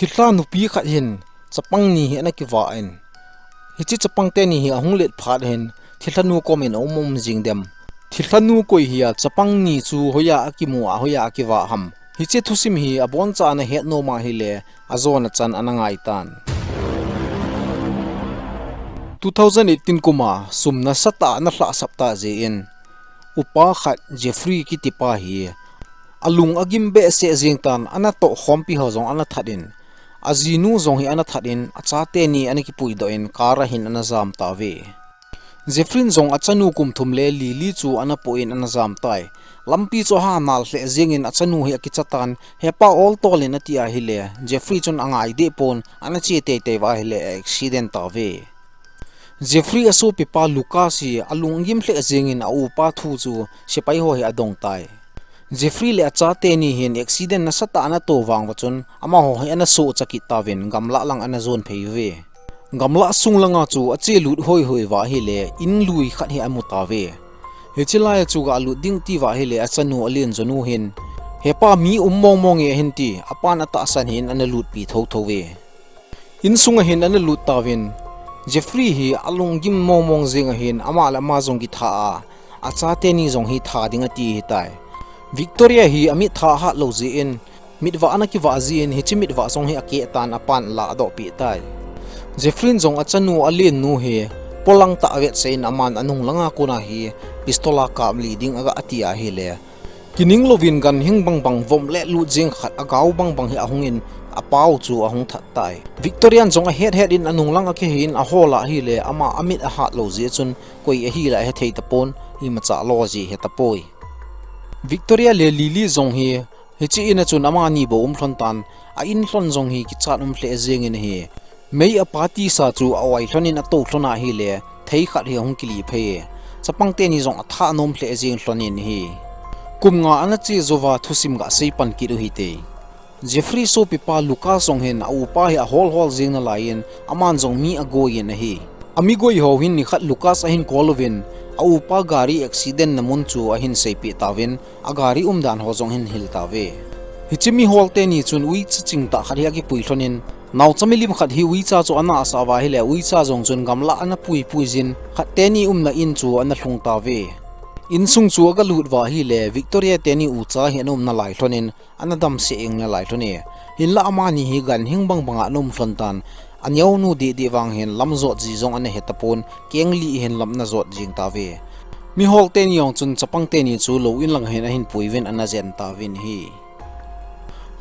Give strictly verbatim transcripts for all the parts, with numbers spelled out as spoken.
Thilha nupi khat hin chapang ni hi ana kivah in, hiche chapang teni hi ahung let phat hin thilha nu kom in aum um jing dem? Thilha nu koi hi a chapang ni chu hoiya akimu a, hoiya akivah ham? Hiche thusim hi aboncha ana het nom ahile, ajona chan ana ngai tan. Two thousand eighteen kum a sum nasatah ana lhahsap tah jeh in, upa khat Jeffrey kiti pa hi alung agim behseh jeng tan, ana tohkhompi ho jong ana that in, ajinu jong hi ana that in, achate ni ana kipuidoh in, car a hin ana jam tauve. Jeffrey in jong achanu kum thum le Lily chu ana poh in ana jam tai. Lampi chu aha nal lheh jeng in achanu hi akicha tan, "Hepa, ol tol in," ati ahile, Jeffrey chun angai deh pon, ana che teitei uva ahile a accident tauve. Jeffrey asopipa Lucas hi alung agim lheh jeng in aupa thu chu sepai ho hi adong tai. Jeffrey le achate ni hin accident nasatah ana to vang uva chun, amaho hi ana sohcha kit tauvin, gamlah lang ana jon phei uve. Gamlah sung langa chu ache lut hoihoi uva ahile, in lui khat hi amu tauve. Hiche lai a chu ga lut ding ati uva ahile, achanu alen jonu hin, "Hepa, mi um mong mong e," ahin ti, apan atahsan hin ana lutpi thotho uve. Insunga hin ana lut tauvin, Jeffrey hi alung agim mong mong jeng ahin, ama le ama jong kitha a, achate ni jong hi tha ding ati ahitai. Victoria hi amit tha ahat lou jeh in, mitvah ana kivah jin, hiche mitvah jong hi akeh tan, apan ala adoh peh tai. Jeffrey in jong achanu alen nu hi polang tah avetsah in, aman anung langa kona hi pistol a kap lih ding aga ati ahile, kining louvin ganhing bangbang vom le lut jeng khat, agao bangbang hi ahung in, apau chu ahung that tai. Victoria in jong ahet het in anung lang a kihei in ahol a ahile, ama amit ahat lou jeh chun koi ahi la ahethei tapon, imacha lo ji ahetapoi. Victoria le Lily jong hi hiche in a chun amani bou um lhon tan, a in lhon jong hi kichat um lheh jeng in ahi. Mei a party sa chu a-oi lhon in ato lhon ahile, thei khat hi ahung kilih phei e. Chapang teni jong atha nom lheh jeng lhon in ahi. Kum nga ana che jouva thusim ga sei pan kit u hite. Jeffrey sopipa Lucas jong hin aupa hi ahol hol jeng nalai in, aman jong mi agoi in ahi. Ami goi ho hin nikhat Lucas ahin call uvin, aupa gari accident na mun chu ahin seipeh tauvin, agari umdan ho jong ahin hil tauve. Hiche mihol teni chun uicha chingtah khat hi akipui lhon in, naocha milim khat hi uicha chu ana sah uva ahile, uicha jong chun gamlah ana puipui jin, khat teni umna in chu ana lhung tauve. Insung chu aga lut uva ahile, Victoria teni ucha hi ana um nalai lhon in, ana damsel ing nalai lhon e. Hinlah amani hi ganhing bangbang a ana um lhon tan, aneonu didi vang hin lam jot ji jong ana hetapon, keng li hin lam ana jot jing tauve. Mihol teni jong chun chapang teni chu lou in lang hin ahin pui uvin ana jen tauvin ahi.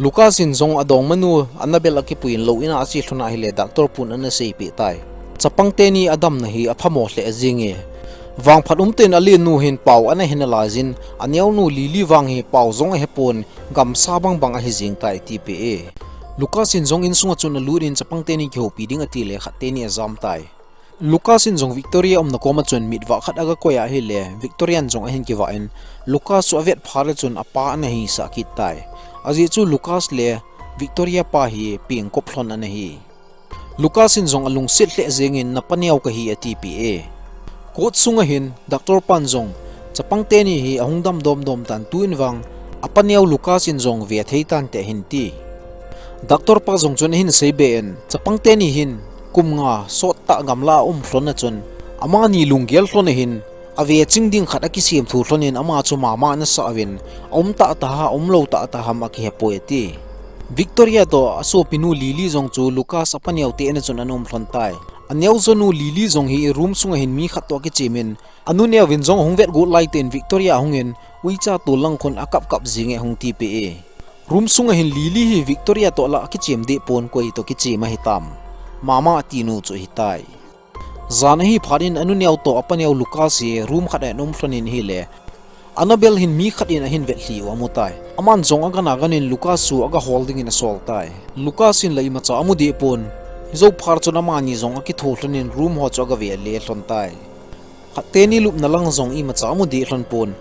Lucas in jong adongmanu Annabel akipui in lou in a ache lhon ahile, doctor pun ana seipeh tai. Chapang teni adamna hi aphamo lheh jeng e. Vangphat umtah in alen nu hin pao ana he nalai jin, aneonu Lily vang hi pao jong ahepon, gamsa bangbang ahi jing tai atipeh e. Lucas in jong insunga chun alut in chapang teni kihoupi ding atile khat teni ajam tai. Lucas in jong Victoria umna koma chun mitvah khat aga koi ahile, Victoria in jong ahin kivah in, Lucas chu avet phat a chun apa ana hisah kit tai. Ajeh chu Lucas le Victoria pa hi pengkop lhon ana hi. Lucas in jong alungset lheh jeng in, "Napa neo kahi," atipeh e. Court sunga hin, doctor pan jong, "Chapang teni hi ahung dam domdom tan, tuin vang apa neo Lucas in jong ve thei tante," ahin ti. Doctor pa jong chun ahin seibe in, "Chapang teni hin kum nga sottah gamlah a um lhon a chun, amani lunggel lhon ahin, ave ching ding khat akisem thu lhon in ama chu mama ana sah uvin, aum tahtah ham, aum lou tahtah ham akihepoi," ati. Victoria toh asopinu Lily jong chu Lucas apa neo te in a chun ana um lhon tai. Aneo jonu Lily jong hi room sunga hin mi khat toh akichem in, anu neo vin jong ahung vet got laitah in Victoria ahung in, uicha tol lang khun akap kap jing e ahung tipeh e. Room sunga hin Lily hi Victoria toh lah akichem deh pon, koi toh kichem ahitam? Mama atinu chu ahitai. Jan ahi phat in anu neo toh apa neo Lucas hi room khat a ana um lhon in ahile, Annabel hin mi khat in ahin vetlhi u amu tai. Aman jong agan agan in Lucas chu aga hol ding in asol tai. Lucas in la imacha amu deh pon. Hijou phat chun amani jong akitho lhon in room ho chu aga ve le lhon tai. Khat teni lupna lang jong imacha amu deh lhon pon.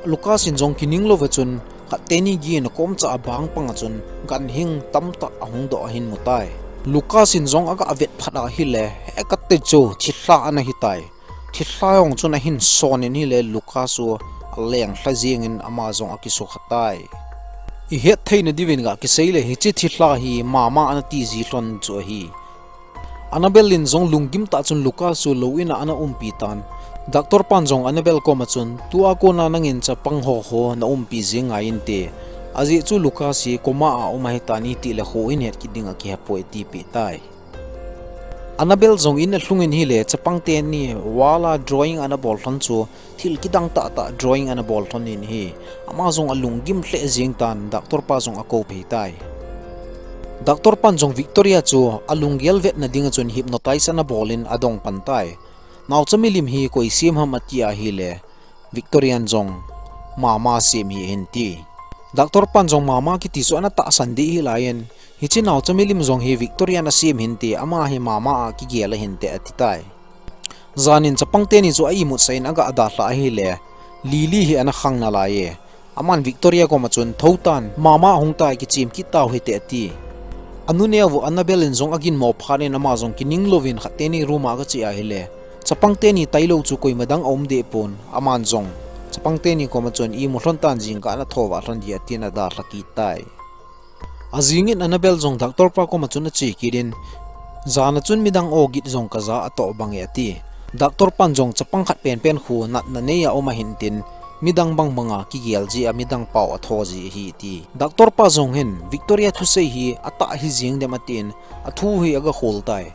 Lucas in jong kining louva chun khat teni gin a komcha a bang panga chun ganhing tamtah ahung doh ahin mu tai. Lucas in jong aga vet phat ahile, he kate chu thilha ana hitai. Thilha jong chun ahin son in ahile, Lucas chu aleng lha jeng in ama jong akisukha tai. I het theina diuvin ga kisei le hiche thilha hi mama ana ti ji lhon chu ahi. Annabelle in jong lunggim tah chun Lucas chu lou in a ana umpi tan. Doctor pan jong Annabelle koma chun, "Tua kona nangin chapang ho ho na umpi jing ngai inte. Ajeh chu Lucas hi coma a um ahi tan, iti le kho in het kit ding a kihe poi," ati peh tai. Annabelle jong in alhung in ahile, chapang teni wall a drawing ana bol lhon chu, thil kidang tah tah drawing ana bol lhon in ahi. Ama jong alunggim lheh jing tan, doctor pa jong akou phei tai. Doctor pan jong Victoria chu alunggel vetna ding a chun hypnotize ana bol in adong pan tai. Naocha milim hi koi sem ham ati ahile, Victoria in jong mama sem hi ahin ti. Doctor pan jong mama kiti chu ana tahsan deh hih lai in, hiche naocha milim jong hi Victoria in asem hinte, ama hi mama a kigel ahinte ati tai. Jan in chapang teni chu a imut sah in aga dalha ahile, Lily hi ana khang nalai e. Aman Victoria koma chun, "Thou tan, mama ahung tai, kichem kit tau hite," ati. Anu neo u Annabelle in jong aginmo phat in ama jong kining louvin khat teni room a aga che ahile, chapang teni tailou chu koima dang aum deh pon, aman jong chapang teni koma chun, "Imu lhon tan, jingkah natho vah lhon ding," atin adalha kit tai. Ajing in Annabelle jong doctor pa koma chun ache kit in, "Jan a chun midang aw git jong kaja atoh bang e," ati. Doctor pan jong, "Chapang khat penpen khu natna nei a um ahin tin, midang bangbang a kigel ji a midang pau atho ji ahi," ati. Doctor pa jong hin, "Victoria thusei hi atah hi jing dem," atin, athu hi aga khol tai.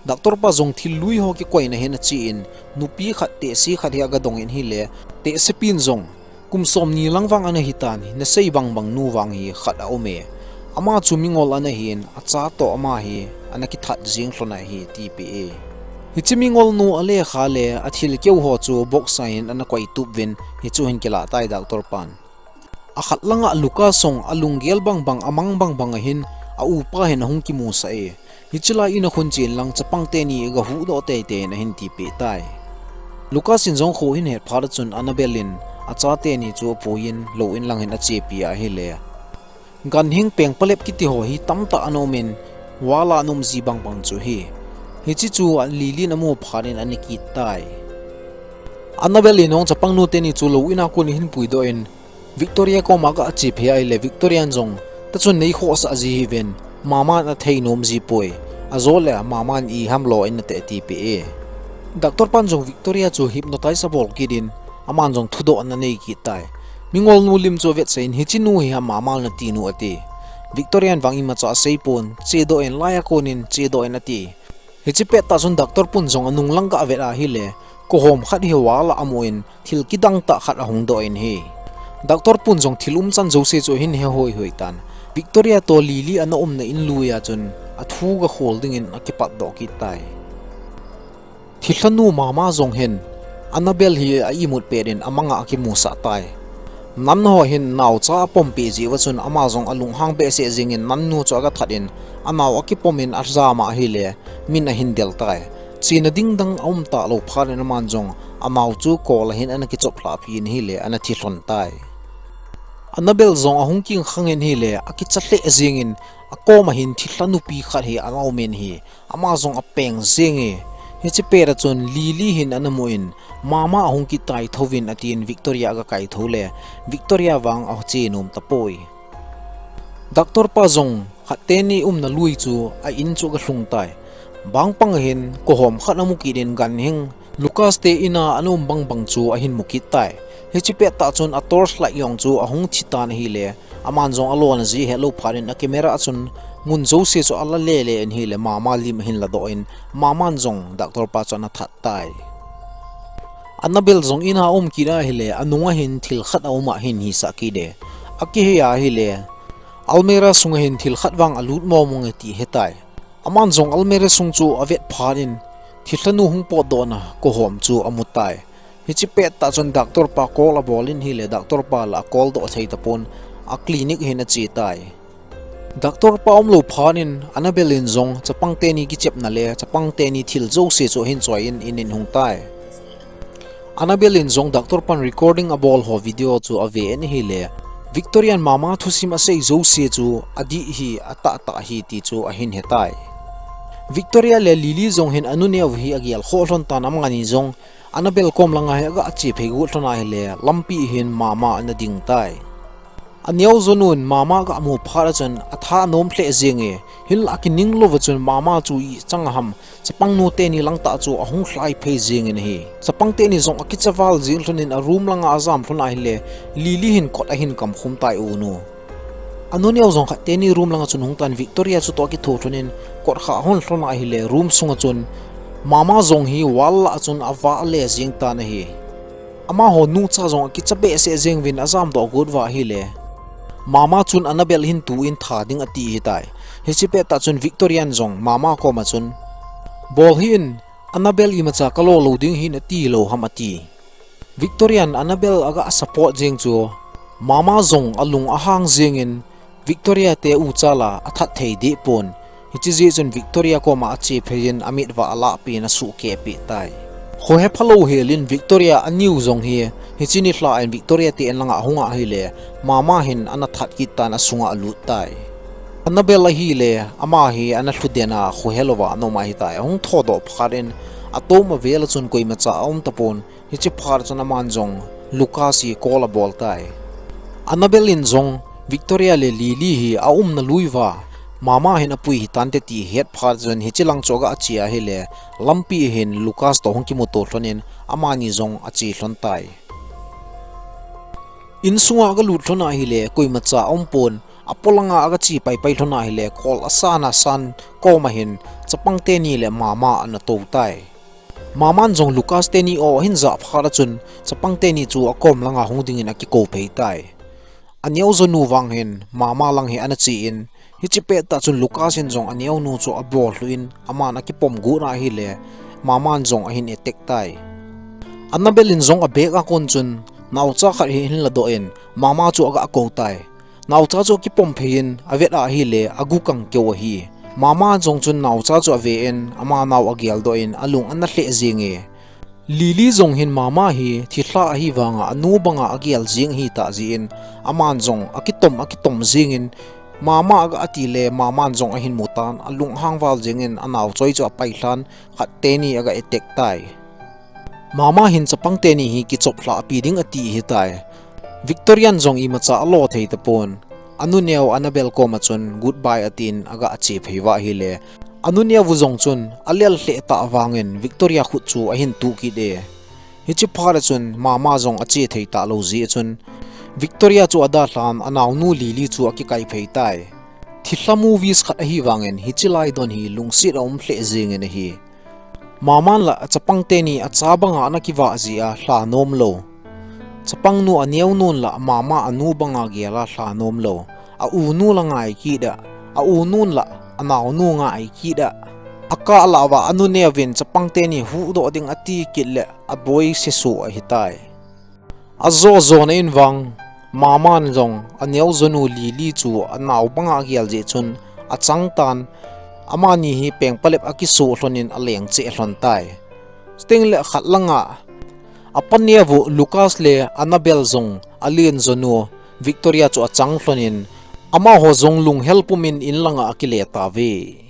Doctor pa jong thil lui ho kikoina hin ache in, nupi khat tehse khat hi aga dong in ahile, tehse pin jong, "Kum somni lang vang ana hitan, nasei bangbang nu vang hi khat aum e. Ama chu mingol ana hin, acha toh ama hi ana kithat jing lhon ahi," ati peh e. Hiche mingol nu alekha le athil keu ho chu box a hin ana koi tup uvin, hichu hin kilah tai doctor pan. Akhat langa Lucas jong alunggel bangbang, amang bangbang ahin, a upa hin ahung kimusah e. Hiche lai in a khun chen lang chapang teni aga huhdoh teitei in ahin ti peh tai. Lucas in jong kho ahin het phat a chun Annabelle in acha teni chu apui in lou in lang hin achepi ahile, ganhing pengpalep kiti ho hi tamtah ana um in, wall a ana um ji bangbang chu ahi. Hiche chu a Lily in amu phat in ana kit tai. Annabelle in jong chapang nu teni chu lou in a kon ahin puidoh in, Victoria koma aga che phei ahile, Victoria in jong, "Tachun nei khohsah ji hih uvin, mama in athei nom ji poi. Ajole mama in iham lo in ati," ati peh e. Doctor pan jong Victoria chu hypnotize abol kit in, aman jong thudohna anei kit tai. Mingol nu lim chu avetsah in, "Hiche nu hi ham mama in ati nu," ati. Victoria in vang imacha asei pon, "Chedoh in, lai a kon in chedoh in," ati. Hiche pettah chun doctor pun jong anung lang aga vet ahile, kohom khat hi wall a amu in, thil kidang tah khat ahung doh in ahi. Doctor pun jong thil umchan jouse chu ahin he hoihoi tan. Victoria toh Lily ana umna in lui a chun athu aga khol ding in akipatdoh kit tai. Thilha nu mama jong hin Annabelle hi a imut pet in amang a akimusah tai. Nun ho hin naocha apom peh jeh uva chun ama jong alunghang behseh jing in nun nu chu aga that in, anao akipom in ajam a ahile, min ahin del tai. Chena ding dang aum talou phat in aman jong anao chu kol a hin ana kichop lhah peh in ahile, ana thi lhon tai. Annabelle jong ahung kingkhang in ahile, akicha lheh jing in, akom a hin thilha nupi khat hi ana um in ahi, ama jong apeng jing e. Hiche pet a chun Lily hin ana mu in, mama ahung kitai thou vin atin Victoria aga kai thou le, Victoria vang ache nom tapoi. Doctor pa jong khat teni umna lui chu a in chu aga lhung tai. Bang pang a hin kohom khat amu kit in ganhing Lucas te in a ana um bangbang chu ahin mu kit tai. Hiche pettah chun a torch light jong chu ahung thi tan ahile, aman jong alona jeh ahet lou phat in a camera a chun mun jouse chu ala lele in ahile, mama lim ahin ladoh in, mama in jong doctor pa chu ana that tai. Annabelle jong in a aum kit ahile, anung a hin thil khat aum a ahin hisah kit e. Akihei ahile, almirah sung a hin thil khat vang alut mong mong e ti ahetai. Aman jong almirah sung chu avet phat in, thilha nu hung potdohna kohom chu amu tai. Hiche pettah chun doctor pa call abol in ahile, doctor pa la acall doh thei tapon, a clinic hin ache tai. Doctor pa umlou phat in Annabelle in jong chapang teni kichepna le chapang teni thil jouse chu ahin choi in in in ahung tai. Annabelle in jong doctor pan recording abol ho video chu ave in ahile, Victoria in mama thusim asei jouse chu adih hi, atahtah hi ti chu ahin hetai. Victoria le Lily jong hin anu neo hi agel khoh lhon tan, amani jong Annabelle kom langa hi aga che phei got lhon ahile, lampi hin mama ana ding tai. Aneo jonun mama aga mu phat a chun atha anom lheh jenge, hinlah akining louva chun mama chu ichan ham chapang nu teni langtah chu ahung lhai phei jengin ahi. Chapang teni jong akicha val jeng lhonin a room langa ajam lhon ahile, Lily hin kot ahin kamkhum tai unu. Anu neo jong khat teni room langa chun hung tan Victoria chutoh akitho lhonin kot kha ahon lhon ahile room sunga chun mama jong hi wall lah a chun avah le jeng tan ahi. Amaho nucha jong akicha behseh jeng uvin ajam doh got uva ahile, mama chun Annabelle hin tuin tha ding ati ahitai. Hiche pettah chun Victorian jong mama koma chun, bol hih in, Annabelle imacha kalo lou ding hin ati lou ham ati. Victorian Annabelle aga support jeng chu, mama jong alung ahang jengin, Victoria te ucha la athat thei deh pon. Hiche jeh chun Victoria koma ache phei in amit uva alahpeh in asuhkeh peh tai. Khohe phalou helin Victoria aniu jong hi, hiche nilhah in Victoria te in langa ahung ahile, mama hin ana that kit tan asunga alut tai. Annabelle ahile, ama hi ana lhuden a khohe louva ana um ahitai. Ahung thodoh phat in, atom avel a chun koimacha aum tapon, hiche phat chun aman jong Lucas hi call abol tai. Annabelle in jong Victoria le Lily hi aumna lui uva, mama hin apui hitante ti ahet phat chun hiche lang chu aga che ahile, lampi a hin Lucas toh hung kimuto lhonin amani jong ache lhon tai. Insunga aga lut lhon ahile, koimacha aum pon, apolanga aga che paipai lhon ahile, kol asan asan koma hin chapang teni le mama ana tou tai. Maman jong Lucas teni o ahin jah phat a chun, chapang teni chu akom langa hung dingin akikou phei tai. Aneo jonu vang hin, mama lang hi ana chen, hiche pettah chun Lucas in jong aneo nu chu abol lhuh in, aman akipom got ahile, maman jong ahin attack tai. Annabelle in jong a bag a kon chun, naocha khat hi ahin ladoh in, mama chu aga kou tai. Naocha chu akipom phei in, avet ahile, agu kang keu ahi. Mama jong chun naocha chu ave in, ama nao ageldoh in, alung ana lheh jenge. Lily jong hin mama hi thilha ahi vanga anu banga agel jeng ahitah jeh in, aman jong akitom akitom jengin, mama aga ati le, maman jong ahin mutan, alunghang val jengin, anao choi chu apailhan, khat teni aga attack tai. Mama hin chapang teni hi kichoplhah pi ding ati ahitai. Victorian jong imacha alo thei tapon. Anu neo Annabelle koma chun goodbye atin aga ache phei uva ahile, anu neo u jong chun alel lheh tah vangin Victoria khut chu ahin tuh kit e. Hiche phat a chun mama jong ache thei talou jeh a chun Victoria chu adalhan anaonu Lily chu akikai phei tai. Thilha movies khat ahi vangin hiche lai don hi lungset aum lheh jengin ahi. Maman la chapang teni acha banga ana kivah jeh a lhanom lou. Chapang nu aneo nun la mama anu banga gel a lhanom lou. A u nu la ngai kit a, a u nun la anaonu ngai kit a. Akah lah uva anu neovin chapang teni huhdoh ding ati kit le aboi sesuh ahitai. Ajo jona in vang, maman jong aneo jonu Lily chu anao banga agel jeh chun achang tan, amani hi pengpalep akisoh lhonin aleng cheh lhon tai. Chuteng le khat langa, apa neo u Lucas le Annabelle jong alen jonu Victoria chu achang lhonin, amaho jong lunghel pumin in langa akile tauve.